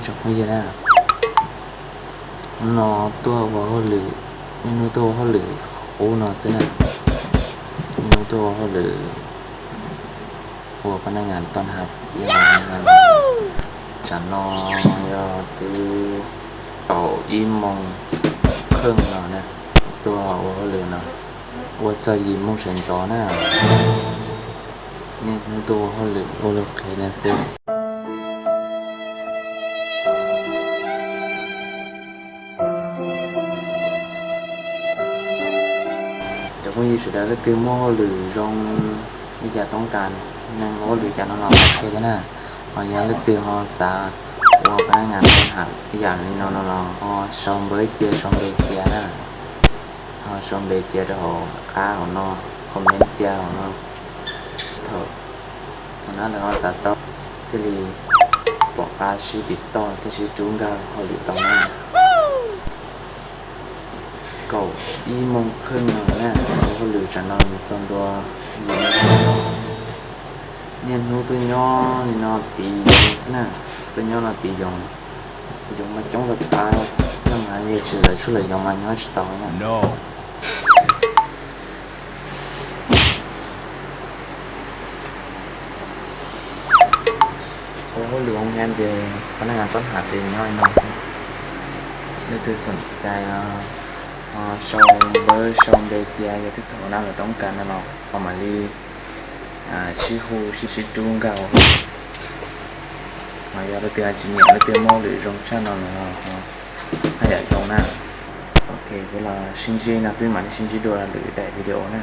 Phooj ywg na, hnub no tuaj ua hauj lwm, niaj hnub tuaj ua hauj lwm qub no xwb na. Niaj hnub tuaj ua hauj lwm ua pab naj ngas toj nab. Tsam no yog twb kaum ib moos kheej no na, tuaj ua hauj lwm no ua txog yim moos sawv ntxov na. Niaj hnub tuaj ua hauj lwm ua lug qhev na xwb. Cov phooj ywg sawv daws leej twg muaj hauj lwm zoo li cas toob kas neeg ua hauj lwm cas no los qhia thiab na. Ho yog leej twg ho xav ua pab naj ngas toj nab ib yam li no no los ho sau npawb cia sau npe cia na. Ho sau npe cia rau hauv qab hauv no, comment cia hauv no. Thaum hauv no lawv ho xav tau thiaj li pom qab sib tiv toj thiab sib rub nkag hauj lwm tau na. Kaum ib moos kheej no na, ua hauj lwm tsam no mus txog ntua yim moos. Niaj hnub tuaj nyob li no tiv yoov xwb na, tuaj nyob no tiv yoov. Yoov mas coob tas tas, noj mas yog tsis lawv tshuaj lawv yoov mas nyob tsis tau na. Ua hauj lwm zoo li no ces pab naj ngas toj nab ces nyob li no xwb. Leej twg xoom cai sau npawb sau npe cia, yog twb thaum no lawv toob kas no los ho mam li sib hu sib rub nkag. Ho yog leej twg tsis nyiam, leej twg muaj hauj lwm zoo tshaj no los haj yam zoo na. Ok, peb los sib ntsib no xwb, mam li sib ntsib dua lwm daim video na.